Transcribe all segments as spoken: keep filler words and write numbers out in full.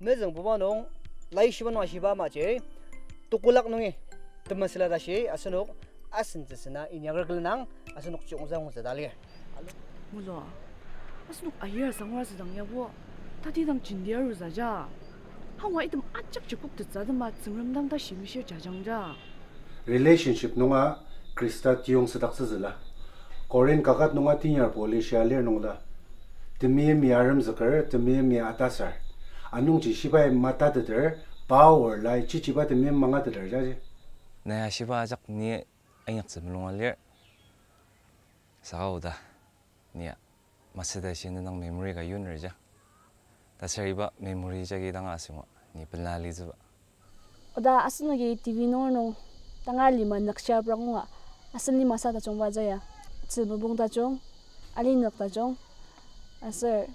Mezüngbuba nung, laishiba nung ashiba amaji, tekolak nungi, temesüla tashi, asenok, asen tsüsena inyaker külenang, asenok chiyongza nguzü ta lir. Mulo, asenok ayir sangra asüdang yabo, tatidang jenti arutsü ja. Hangwa item ajak jikok tetsa tema Tsüngrem dang tashi mishir jajang ja. Relationship nunga Khrista tiyong südaktsütsüla. Korinth kaket nunga tenyar Paul-i shia lir nungla, temeim ya aremzüker, temeim ya atasar. Anungji shibai matateter, power lai chichiba temeim mangateter jaji. Nai ashiba ajak ni inyaktsü mulunga lir. Saka oda, ni masüta shi nenang memory ka yuner ja. Taser iba memory jagi dang asünga ni pela litsüba. Oda asenoki T V nunger nung tangar lima nükshia prangwa asen limasa tajungba jaya. Tzü mopung tajung, ali nük tajung, aser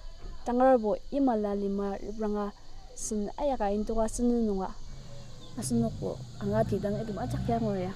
tangarbo imala lima repranga sen ayaka indoka senu nunga asenokbo angati dang item ajak ya ngua ya.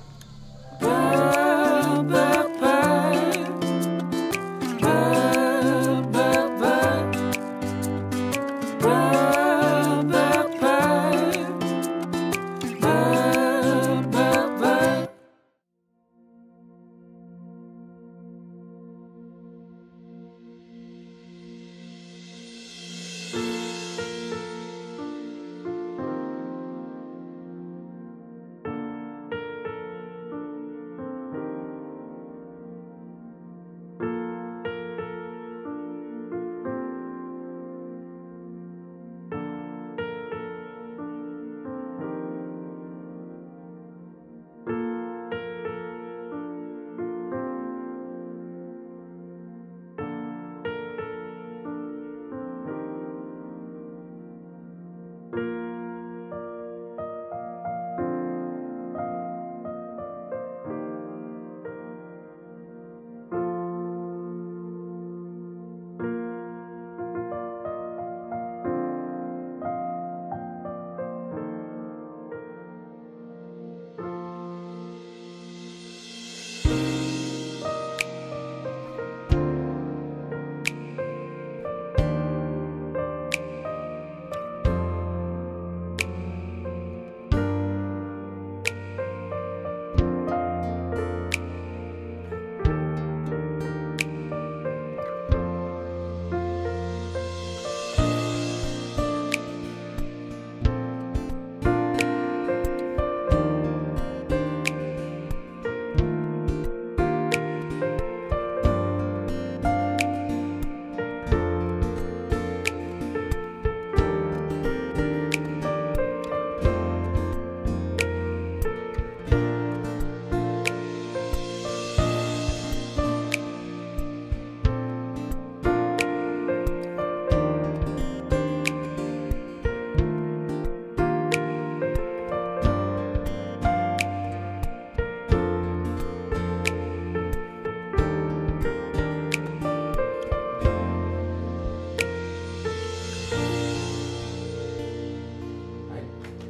Ai,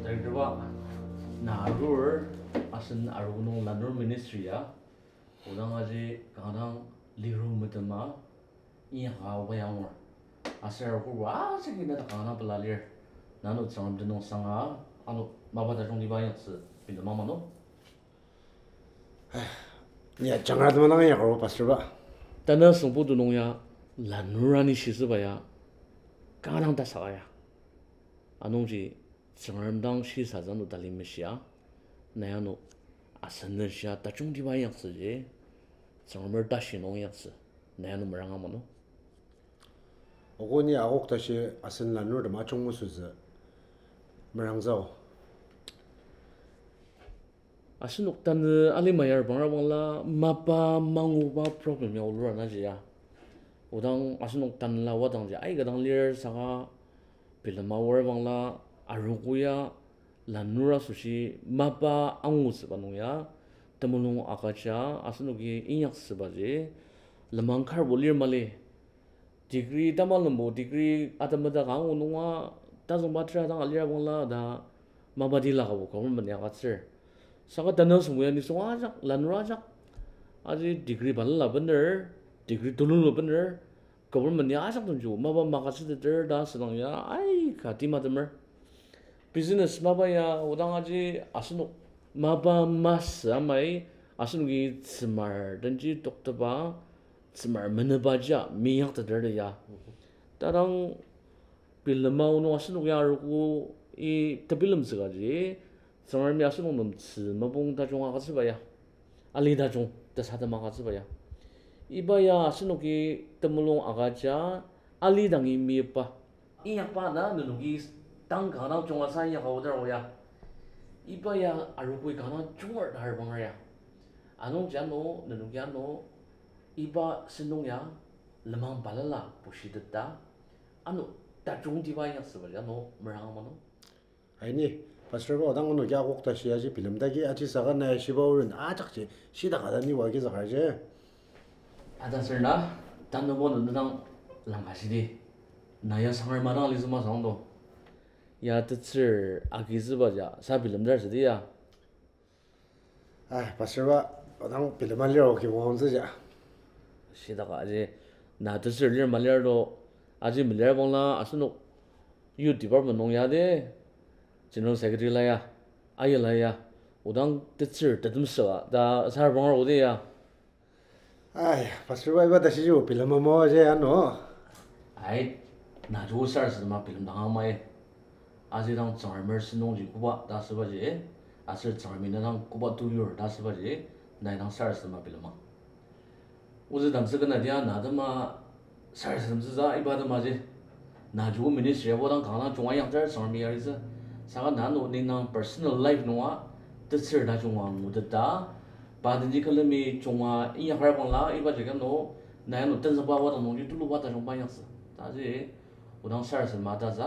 director ba, na arur, asen aru nung lanur ministry ya, odang aji kanga dang liru metema, inyaka oba ya angur. Aser aruba ajaki na ta kanga dang pela lir. Nano Tsüngrem tenüng sanga, ano mapa tajung liba inyaktsü bilema mano. Ni ya jangra tema dang inyakar o, Pastor ba. Tanü süngbu tenüng ya lanur ani shisüba ya kanga dang tasaka ya. Anungji Tsüngrem dang shisatsü ano tali meshia, nai ano asen neshia tajungtiba inyaktsüji, Tsüngremer tashi nung inyaktsü, nai ano meranga mano. Oko ni akok tashi asen lanurtem ajungmesütsü merangzüo. Asenok tanü alima yar bangra bangla mapa manguba problem ya olura naji ya. Odang asenok tanela wadangji aika dang lir saka bilema wara bangla arogo ya lanur asoshi mapa angutsüba nung ya temulung agüja asenoki inyaksübaji lenmang karbo lir mali. Degree tamalembo, degree atemeta ka angu nunga tazüngba tera dang alira bangla ta mapa tila kabo government ya agütsür. Saka tanü süngbo ya nisung ajak, lanur ajak, aji degree balala bener, degree tululu bener, government ya ajak tongji mapa magütsüteter ta asüdang ya aika timtemer. Business mapa ya odang aji asenok mapa masü amai asenoki tsümar denji toktepa, tsümar menübaji a meinyakteter ya. Tadang bilema o nung asenok ya arogo i tebilemtsükaji, Tsüngremi asenok nem tzü mapang tajung agütsüba ya, ali tajung tesatem agütsüba ya. Iba ya asenoki temulung agüja, alidangi meyipa. Inyakba na nenoki tang kanga dang junga sa inyaka aoter o ya. Iba ya arogoi kanga dang junger ta arbanger ya. Anungji ano nenoki ano iba sentong ya lenmang balala bushiteta, ano tajungtiba inyaktsübaji ano meranga mano. Aini, pastor ba odang onoki akok ta shia ji bilemdaki aji saka na shiba oren ajakji shidaka ta ni wa kizakar ji. Ata sür na, tanübo nü nüdang langka shidi. Na ya sangar madang litsü masang do. Ya tetsür agizüba ja sa bilemdar südi ya. Ai, pastor ba, odang bilema lir oki wangtsü ja. Shidaka aji, na tetsür lir malir do, aji malir bangla asenok youth department nung ya de, general secretary la ya, ayi la ya, odang tetsür tetemsüa ta sar bangar odi ya. Ai, pastor ba iba ta shiji o bilema mo aji ano. Ai, na joko sarasadema bilemdang amai. Aji dang Tsüngremer sentongji koba ta asübaji, aser Tsüngremi na dang koba tuyur ta asübaji, nai dang sarasadema bilema. Ozü dangtsü kena dia na atema sarasademtsüsa iba atemaji. Na joko ministry abo dang kanga junga inyaktsür Tsüngremi yaritsü. Saka na ano ni nang personal life nunga tetsür tajunga nguteta, pa denji külemi junga inyakar bangla iba jagi ano, na ano tenzükba wadang nungji tuluba tajungba inyaktsü. Taji odang sarasadema tatsü,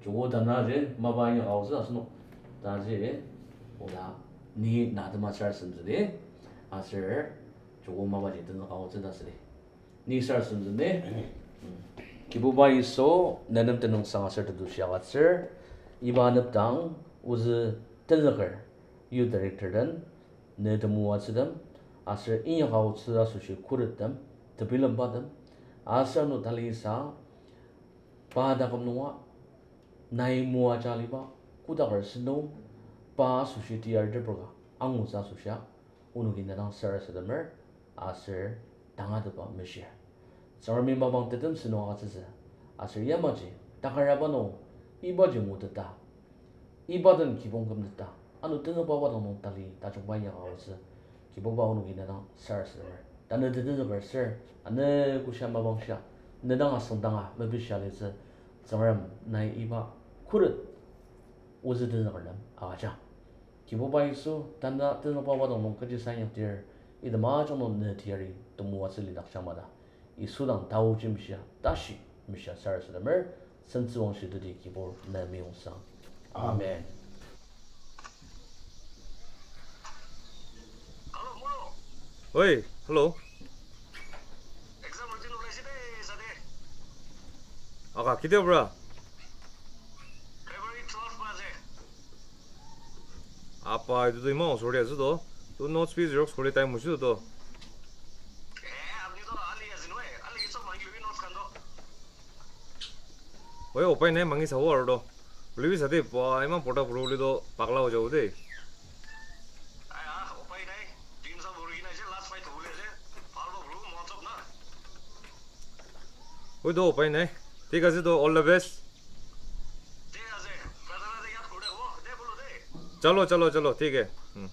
joko tanaji mapa inyaka aotsü asenok. Taji oda ni na atema sarasademtsü di, aser joko mapaji tenzüka aotsü ta südi. Ni sarasademtsü ni? Kibuba Yisu, ne nem tenüngsang aser tetushi agütsür, iba anepdang ozü tenzüker, youth director den, ne temoatsütem, aser inyaka aotsü asoshi khurettem, tebilembatem, aser ano talisa, pa taküm nunga, nai moaja aliba, kodaker sentong, pa asoshi teyarteper ka, angutsü asoshia, onoki na dang sarasademer, aser tangatetba meshir. Tsüngremi mapang tetemsü nung agütsütsü, aser yamaji, takaraba nung, ibaji nguteta, iba den kibong kümteta, ano tenzükba wadang nung tali tajungba inyaka aotsü, Kibuba onoki na dang sarasademer. Tanü tetenzüker sür, ano koshia mapang shia, ne dang asüngdanga mepishia litsü, Tsüngrem nai iba khuret ozü tenzüker nem agüjang. Kibuba Yisu, tanü tenzükba wadang nung kechi sa inyakdir, item ajak nung ne teyari temoatsü lidakjang mada. Yisu dang tao jemshia, tashi meshia sarasademer, sentsüwangshi teti Kibur ne meyongtsüang. Amen. Oi, hello. Exam routine ulaise de, sade. Aka, ketiapra? February twelve pa ase. Apa, etu to iman osor te ase to. To notes bi xerox kuri time hoise to. Eh, apni to ali ase noi. Ali ki sob mangi lui notes khan to. Oi, upai nai, mangi sabo aro to. Hoilebi sade, ba, iman porta puro hoile to pakla ho jabo de. Aya, upai nai. Team sa puri kina je last fight hobole ase. Bhal pa puro mon sob na. Oi to, upai nai. Thik ase to, all the best. Chalo, chalo, chalo, thik hai. Hmm.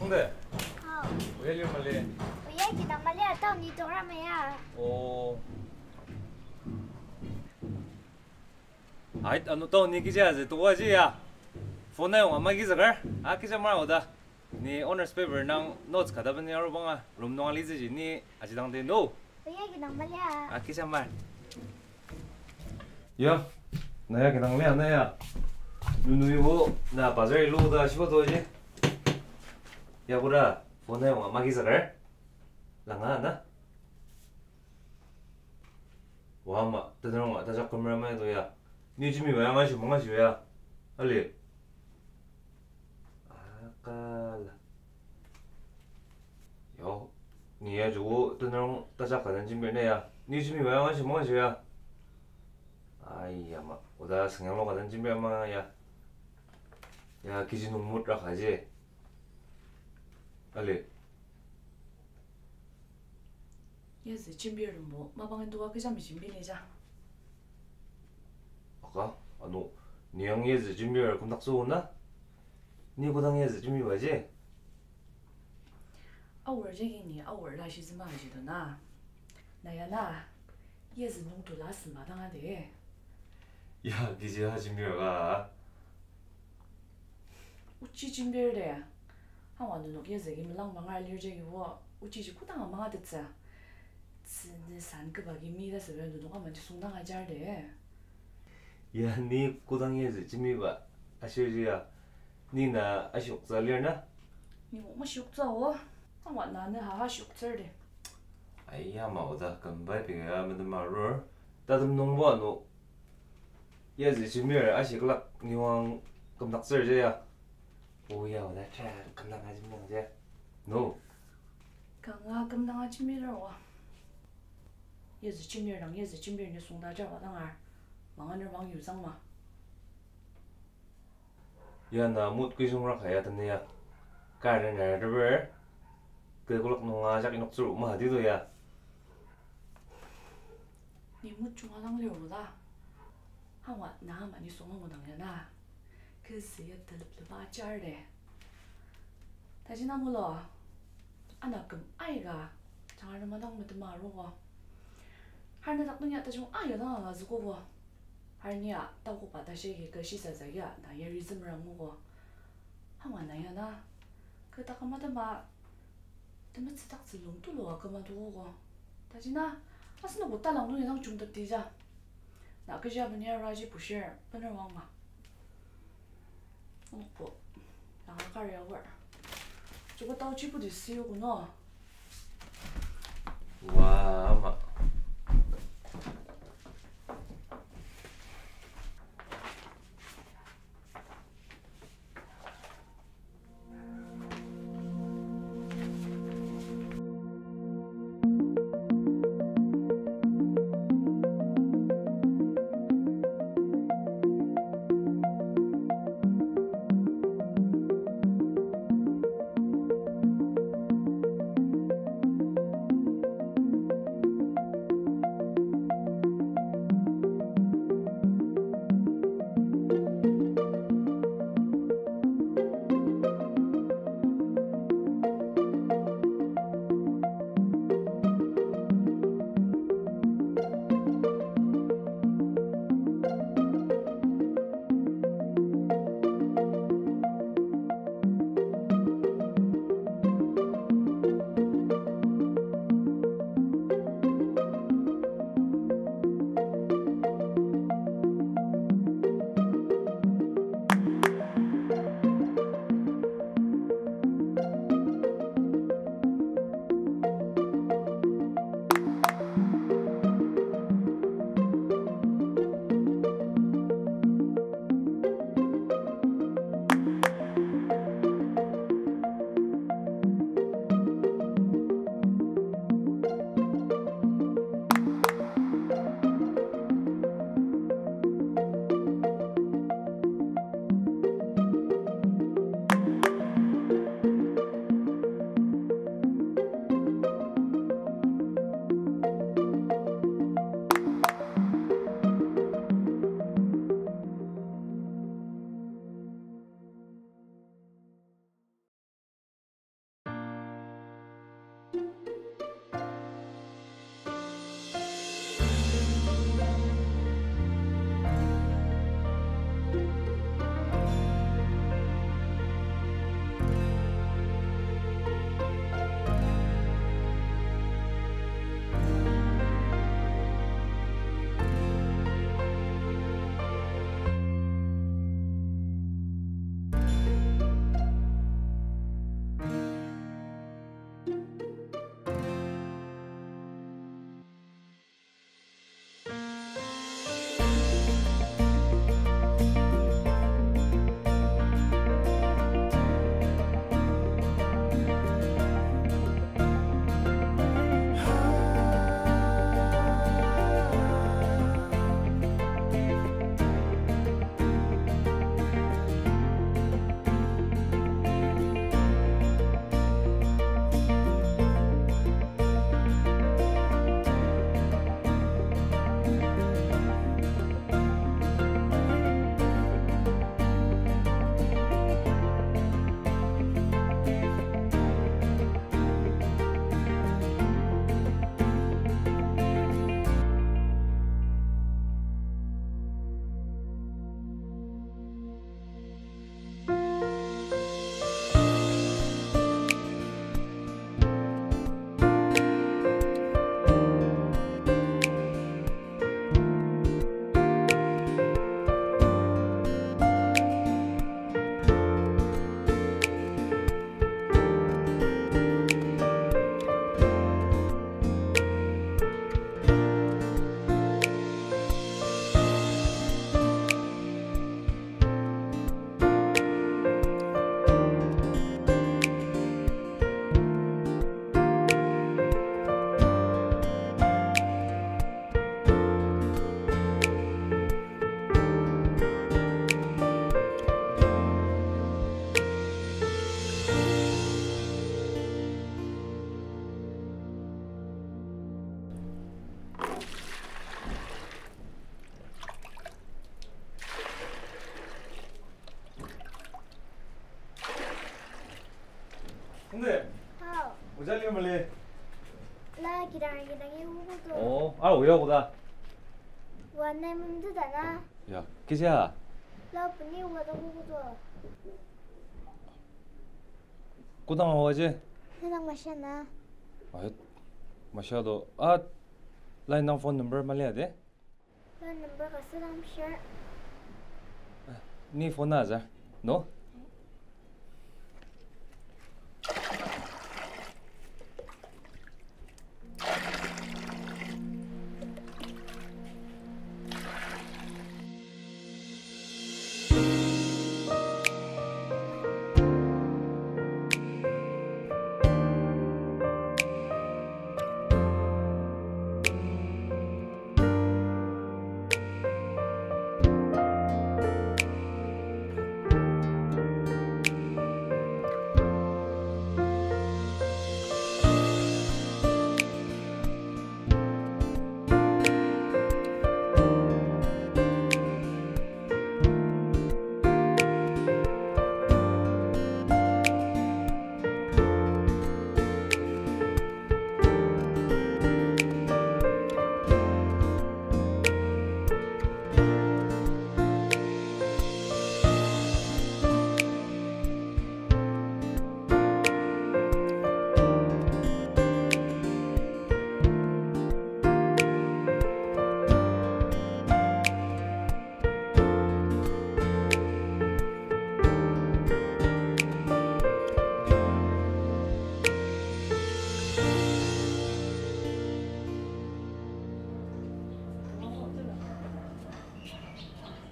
Hongde? Hao. Oya lir mali? Oya kidang mali, atao ni tongra maya. Oh. Ait, ano tao ni kechi aji toa ji ya. Phone ayonga magizüker, a kecha mar oda. Ni honours paper nung notes ka taben ni arubanga room nung alitsüji ni ajidangdi no. Oya kidang malia. A kecha mar. Ya, na ya kidang lia na ya. Nunu ibo na bazar ilu da shiba toji. Ya koda, phone ayonga magizüker. Langa na. Wa ama, tenerong a tajak kümera ma to ya. Ni jembiba ya angashi mangashi ya. Ali. Akala. Yo, ni ya joko tenerong tajak ka den jembir ne ya. Ni jembiba ya angashi mangashi ya. Ai ama, oda sengyanglo ka den jembir ama ya. Ya kechi nung mood raka ji. Ali. Yazü jembir nungbo mapang indoka kecha mejembi ni ja. Aka, ano, ni ang yazü jembir kümdaktsü na? Ni kodang yazü jembiba ji? Aor jagi ni aor la shizüma ji do na. Na ya na, yazü nung tula sema dang ade. Ya, kechi ha jembir ka? Ochi jembir de. Hangwa nenok yazü agi melang mangar lir jagi bo, ochiji kodanga mangatettsü. Tsünü san kübagi mi ta süba nenok amaji songdang ajar de. Ya, ni kodang yazü jembiba ashirji ya, ni na ashioktsü lir na? Ni mo mashioktsü o. Hangwa na ne ha ashioktsür de. Ai ama oda kümbai pika metem arur. Tatem nungbo ano yazü jembir ashikülak niwang kümdaktsür ji ya. O ya oda tra kümdang ajembiang ji. No. Kanga kümdang ajembiler wa. Yazü jembir dang yazü jembir ni songda ajar wa dangar. Manganer mang yuzang ma. Ya na mood kizungra ka ya teni ya. Kar na teper. Kü kolak nunga ajak inoktsür ma di to ya. Ni mood junga dang lir ola. Hangwa na ama ni songa ngudang ya na. Kü sü ya telep leba ajar de. Taji na mulo. Ana küm aika. Jangar madang metema arogo. Har na dak nung ya tajung ayo dang agazükogo. Har ni a takoba tashi agi kü shisatsü ya na yari zümerang ngugo. Hangwa na ya na. Kü taküm atema temetsüdaktsü lung tulu aküma tuogo. Taji na, asenokbo talang nung ya dang jungtepdi ja. Na kechi abeni araji bushir bener wangma. Onokbo, langa kar ya war. Joko taochi pudi siyogo no. Wa ama. Ande. Hao. Oja lir mali. La kidang kidang ye ogo to. Oh, ah, oya koda. Wa nai mum tu dana. Ya, kisa. La puni wa da ogo to. Kodang awa je? Kodang masha na. Ayot, masha do. Ah, line nung phone number mali ade? Phone number ka sedang share. Ni phone na aza, no?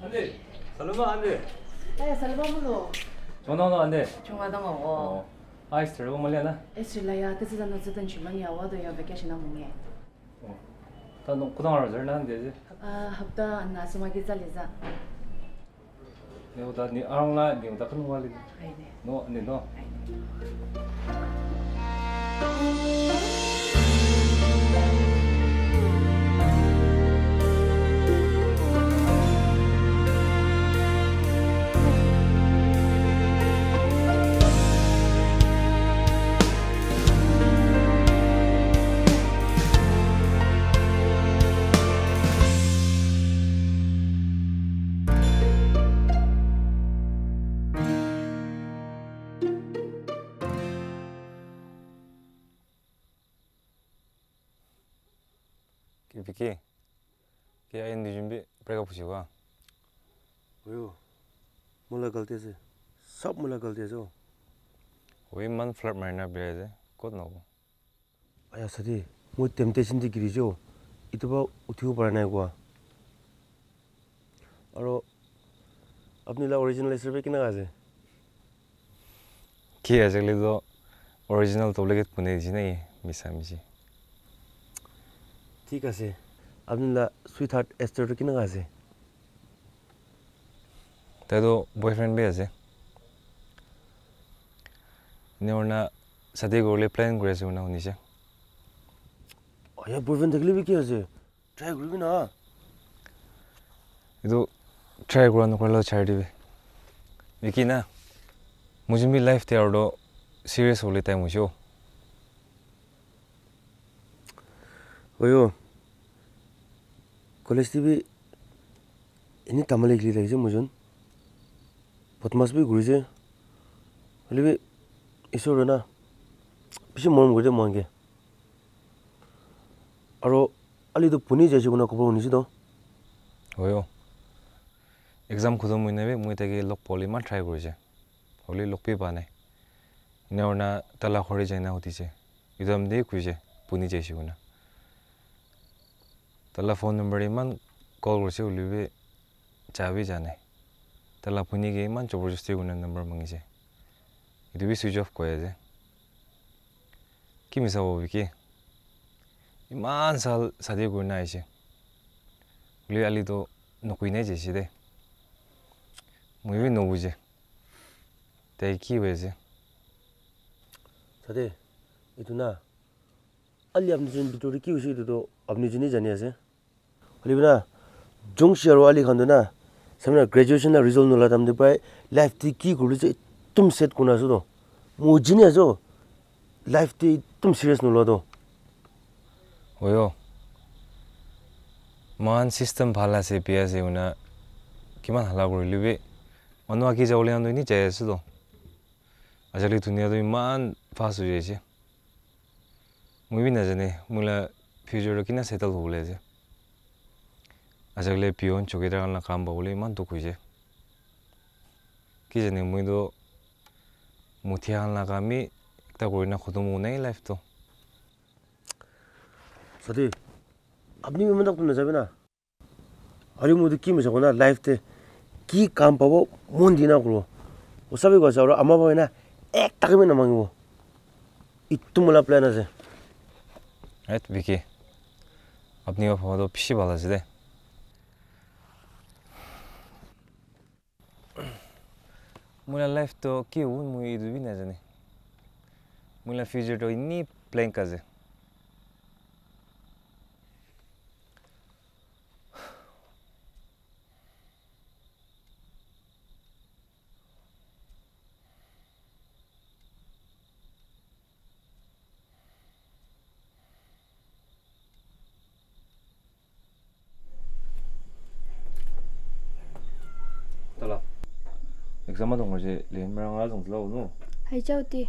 Ande, Saloma ande. Eh, Saloma mulu. Chungdang no ande. Chungdang o. Oh. Ai, sir, bo mali na? Eh, sir, la ya, tesi zanu zeten chimani awa do ya vacation amungi. Oh. Ta no kodang aru zar na ande je? Ah, hapta ana sema ki zali za. Ni oda ni arang la ni oda kan wali. Aine. No, ni no. Aine. Ki Vicky, ki ain di jumbi break up hoshi ba? Oyo, mula galti ase, sab mula galti ase o. Oi man flirt marina bela ase, kot na o. Aya sadi, mo temptation di kiri jo, ituba uthiu para nai kwa. Aro, apni la original Esther be kina ka ase? Ki ajakli do original duplicate puni ji nai misa miji. Thik ase. Apni la sweetheart Esther to kina ka ase? Tai do boyfriend be ase. Ni orna sadi kurle plan kuri ase ona onise. Aya boyfriend thakli be ki ase? Try kuribi na. Itu try kura nokra lo char dibi. Vicky na, mujungbi life te ardo serious holi time usho. Oyo, college tibi ini tamali kili taise mujun. Bodmas bi kurise. Halibi isor na. Bishi morom kurite moanke. Aro ali to puni jashi kuna khobor unisi to? Oyo. Exam khutum muina bi moi taki lokpoli man try kurije. Oli lokpi ba nai. Ina orna tala khori jaina hutije. Idam de kurije puni jashi kuna. Tala phone number iman call kurije olibi jabi janai. Tala punike iman jabardasti kuna number mangije. Itu bi switch off koya je. Kimisa bo Vicky. Iman sal sadi kurina aishe. Uli ali to nokoi na je shide. Muibi nobu je. Tai ki we je. Sade, itu na. Ali apni jin bitori ki ushi itu to apni jini jani ase. Hoilebi na, Jungshi aro ali khan to na, samina graduation na result nula tamdi pai, life ti ki kurlu je etum set kuna aso to. Mo jini aso, life ti item serious nula do. Oyo. Man system pala se pia se una kiman hala kuri libi. Manu aki ja oli anto ini jaya se do. Ajak li dunia to iman fast oi jaji. Muibi na jani, muila future to kina settle hole ji. Ajak li peon chowkidar anla kamba oli iman duk oi ji. Ki jani mui to muti anla kami ekta kuri na khutum o nai life to. Sadi, apni mi mendak tuna jabi na? Ari mudu ki mesha kona life te ki kam pabo mondi na kuro. Osabi kwa sa oro ama ba na ekta kemi na mangibo. Itum la plan ase. Right, Vicky. Apni ba pabo to pishi bala jide. Mula life to ki un mui idu bina jani. Mula future to ini blank ase. Tala. Exam adong aji len meranga azüngtsüla onu. Hai jau ti.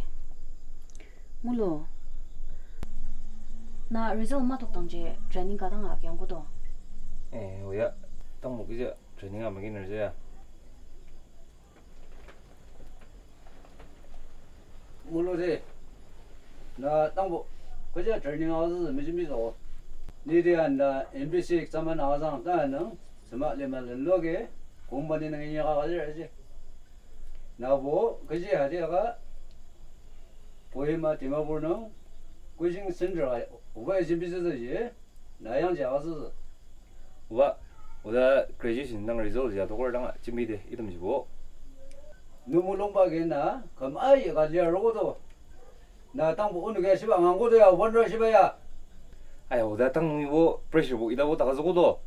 Mulu. Na result matokdangji training ka dang akyang kodo. Eh, oya. Tangbo kija training ama kinarja. Mulu de, na tangbo, kecha training aotsü meji mi zao. Ni de anda M P C exam na azang ta nang, sema lima lenloge, company nang inyaka kalir aji. Na bo, kechi hadi aka, Kohima Dimapur nung, coaching center a, uba M P C ji. Na yangji agütsütsü. Oba, oda graduation dang result ya tokor dang jembide, item jibo. Numulungba ke na, küm aika lir arogo to. Na tangbo onoki ashiba angang kodo ya, wanra shiba ya. Aya, oda tang nungibo pressure bo idabo takazü kodo.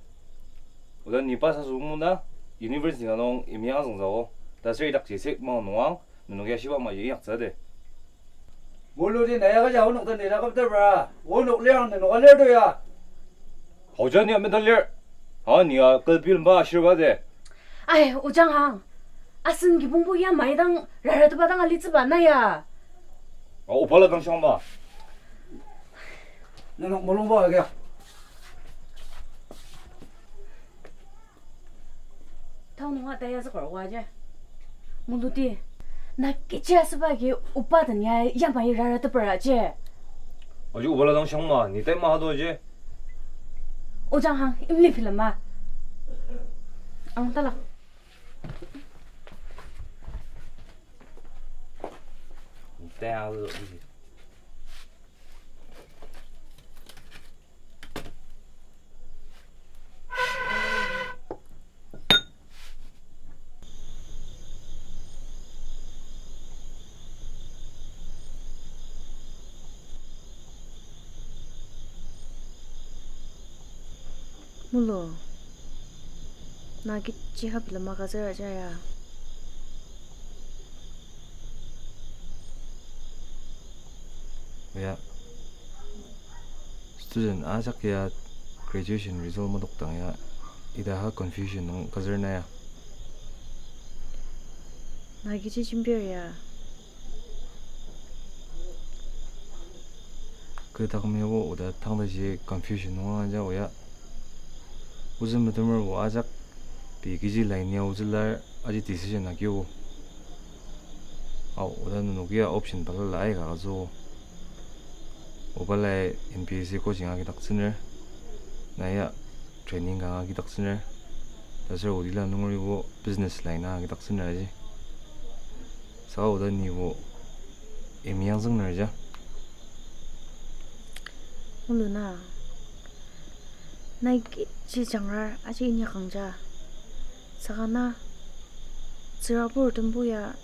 Oda ni pass asü muna, university na nung imyang azüngtsü o. Ta seri dakji sek mang nungang, nenok ya shiba maji inyaktsü de. Muludi na ya kaja onok den ira kaptar bra. Onok liang nenok alir to ya. Hauja ni amenda lir. Ha ni ya kalpil mba ashirba de. Ai, ojang hang. Asen kibongbo ya mai dang rara teba dang alitsüba na ya. A, obala dang shangma. Nenok mulungba kya. Tang nunga taya zükar oa ji. Muludi, na kechi asüba agi oba den ya yamai rara tebera ji. Aji obala dang shangma, ni tai ma hado ji. Ojang hang, imli film ma. Ang talak. Ni tai hado ji. Mulu, na kechi hapilema kazüra jaya. Ya, student ajak ya graduation result madokdang ya, ita ha confusion nung kazür na ya. Na kechi jembir ya. Kü taküm yabo oda tangtaji confusion nung anja oya. Ozü metemerbo ajak pei kechi line ya ozüla aji decision agio. Ao, oda nenok ya option balala aika azo. Obalai N P S C coaching agidaktsüner. Na ya training ka agidaktsüner. Taser odila nungeribo business line agidaktsüner aji. Saka oda nibo imi yangzüngner ja. Mulu na, nai kechi jangrar aji inyakang ja. Saka na, tsürabur tembu ya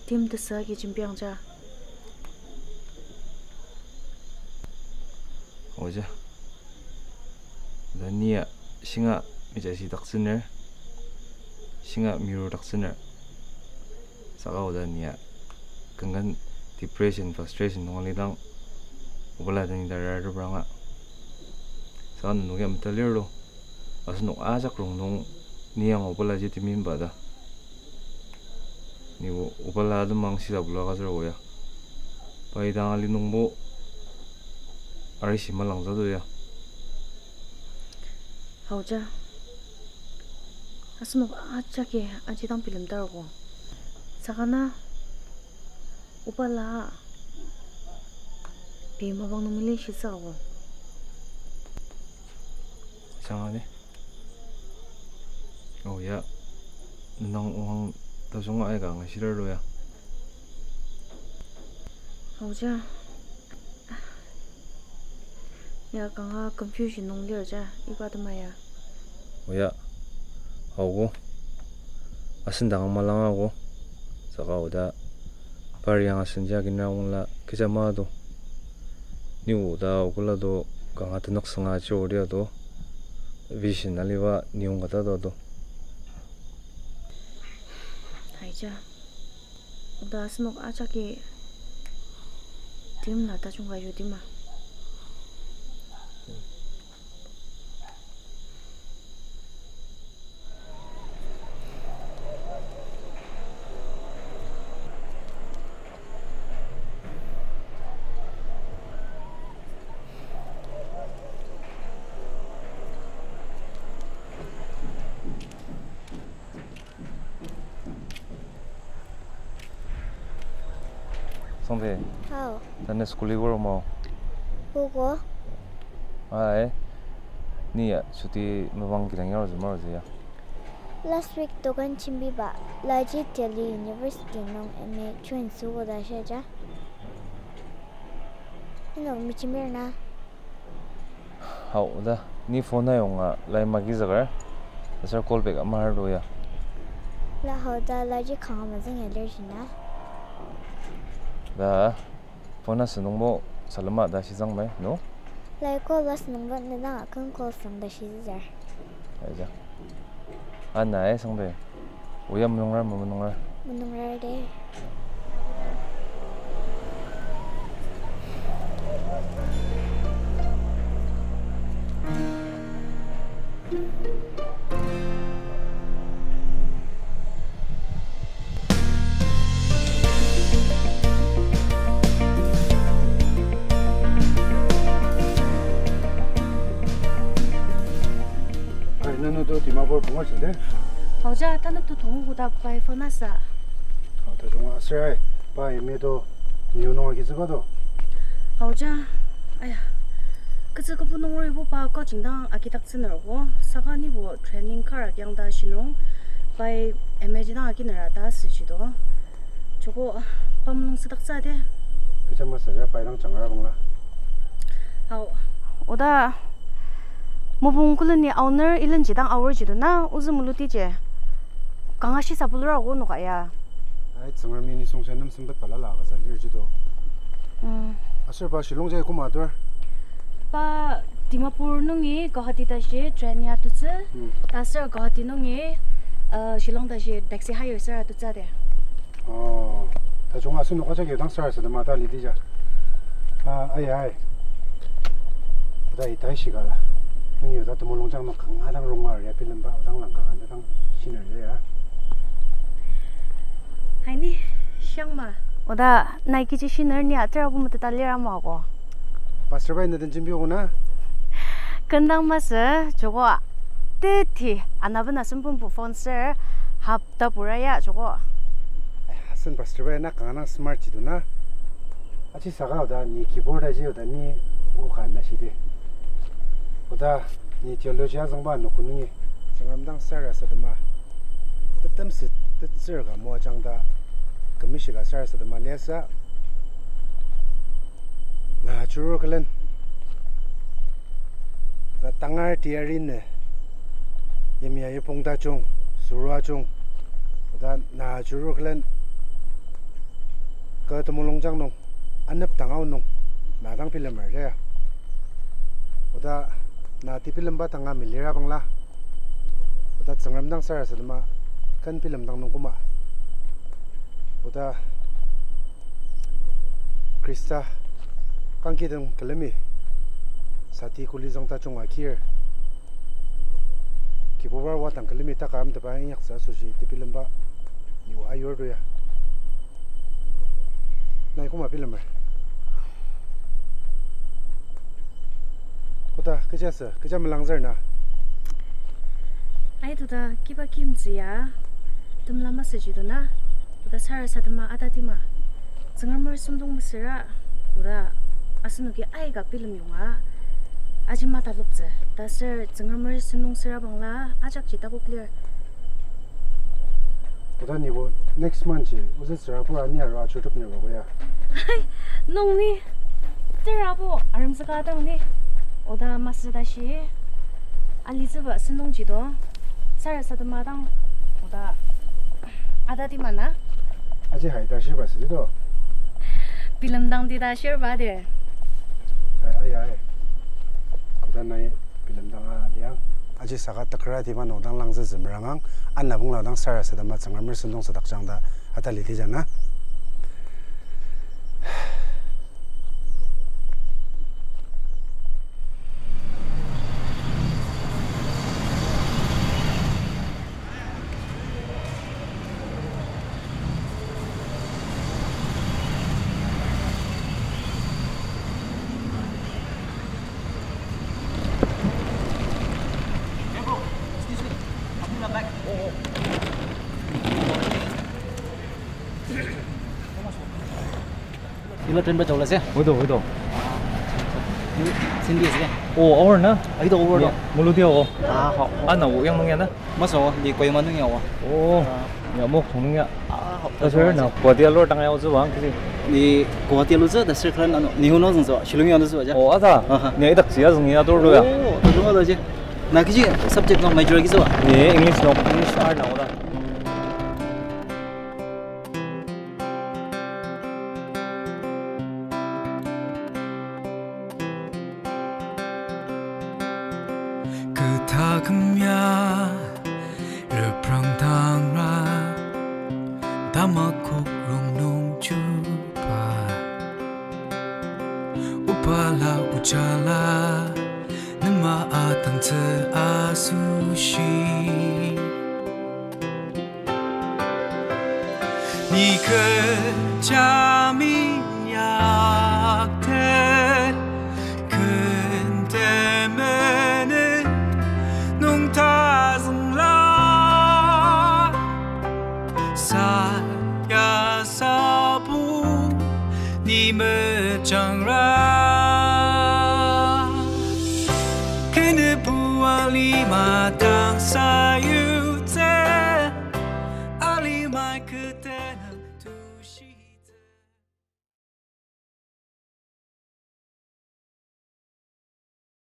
tim tesü agi jembiang ja. Oja. Oda ni ya shinga mejashidaktsüner, shinga mirudaktsüner. Saka oda ni ya kanga Depression, frustration nung alidang, obala den ita rartepranga. Saka nenoki ya metalir lo. Asenok ajak rongnung ni yanga obalaji timimba ta. Ni o-, obala temang shisa bulaka zür o ya. Pai dang ali nungbo arishi malangzü to ya. Haoja. Asenok ajaki aji dang bilemdarogo. Saka na obala pei mapang nung meli shisa o. Sangani. O ya, nenang ohang tajunga aika angashilar lo ya. Haoja. Ya kanga confusion nung lir ja, iba tema ya. O ya, aogo. Asen dang malangago. Saka oda, par yang asen ja kinra ongla kecha ma do. Ni oda okula do kanga tenük sanga chirodi ado. Vision aliba ni ong kata do ado. Aija. Oda asenok ajaki timla tajung ka yudima. Sangdi. Hao. Tanü school-i kuro mo? Koko. Ai. Ni ya, suti mapang kidang yarutsü marutsü ya? Last week tokan chimbiba, laji Delhi University nung M A join süogo ta shiaja. Inok michimir na. Hao, oda, ni phone ayonga lai magizüker, aser call back ama hardo ya. La hao da laji kanga mazüng ya lir shina. Da, phone asünungbo salema da shizang mai, no? Lai call asünungbo nedang akün call sang da shizizar. Aija. Ana, eh, Sangdi. Oya menungrar ma menungrar? Menungrar de. Ai, nanu to Dimapur punga shide? Haoja, tanü to tongu kuda pai phone asa. Hao, tajunga aser ai, pai me to niu nunga kitsüba to. Haoja, aya, ketsü kübok nungeribo pa coaching dang agidaktsüner ko, saka nibo training kar agiang ta shinung, pai M A ji dang aginera ta asüji to. Joko, pa mulung südaktsü de. Kecha masü ja pai dang jangra bangla. Hao. Oda, mopung küleni aoner ilenji dang aor ji to na, ozü mulutiji. Kanga shisa bulura ko noka ya. Ai, Tsüngremi nisung sha nem sempet balala agütsü lir ji to. Mm. Aser pa Shillong jai koma atur? Pa Dimapur nungi Guwahati tashi train ya tutsü. Hmm. Taser Guwahati nungi, uh, Shillong tashi taxi hire sara tutsü de. Oh, tajunga asenok ajaki odang sarasadema ta lidija. Ah, ai, ai. Oda itai shika la. Nungi oda temulungjang nung kanga dang rongar ya bilemba odang langka kanga dang shiner ya. Haini, shiang ma. Oda nai kechi shiner ni atera bu meteta lira ma ko. Pastor bai na den jembi ko na? Kendang masü, joko teti, ana bena sempumpu phone sir, hapta pura ya, joko. Ai, asen pastor bai na kanga dang smart ji to na. Aji saka oda ni keyboard aji oda ni oka na shidi. Oda ni theology azüngba nokku nungi Tsüngrem dang sarasadema. Tetemsü tetsür ka moajang ta kümishika sarasadema liasü. Na churu külen. Ta tangar tiari ne. Yimya yipong tajung, suru ajung. Oda na churu külen. Kü temulungjang nung, anepdang ao nung, na dang bilemer ya. Oda na ti bilemba tanga melira bangla. Oda Tsüngrem dang sarasadema, ken bilemdang nung koma. Oda Khrista kangkidang külemi sati kuli zang tajung akir, Kibuba wadang külemi taka amteba inyaktsü asoshi tebilemba ni o ayur to ya. Nai koma bilemer. Koda, kechiaser, kecha melangzür na? Ai, toda kiba kimtsü ya, temla masüji to na, toda sarasadema atatima. Tsüngremer sentong mesüra, oda asenoki aika bilem yonga, aji mataloktsü, ta ser Tsüngremer sentong süra bangla ajakji takok lir. Oda nibo next month ji, ozü tsürabur ani aru achutup nibo ya. Nung ni, tsürabo aremzüka dang ni, oda masü tashi, alitsüba sentongji to, sarasadema dang, oda, atatima na. Aji hai ta shiba südi to. Bilemdang ti ta shirba de. Ai, ai, ai. Koda nai bilemdang a liang. Aji saka takara tiba nodang langzü zümerangang, anabungla dang sarasadema Tsüngremer sentong sadakjang ta atali tijang na. Ila train ba jaola se? Oido, oido. Sindi ase. Oh, over na? Aito over do. Muluti o. Ah, ho. Ana o yang nung ya na? Maso, ni Kohima nung ya wa. Oh. Ya mok nung ya. Ah, ho. Ta sir na Guwahati alur tang ya ozu wang kiri. Ni Guwahati alu zu, ta sir kran ano, ni hono zung zu, Shillong ya ano zu ja. Oh, ata. Aha. Ni idak sia zung ya dur do ya. Oh, ta zung ata je. Na kiji subject no major kiji wa? Ni English no, English ar na oda. Kü taküm ya reprang tangra, tamakok rongnung chuba. Obala ojala, nema atangtsü asoshi. Ni kecha minyaktet, ken temenen nung tazüngla. Saya sabu ni mejangra. Kene bua lima tangsa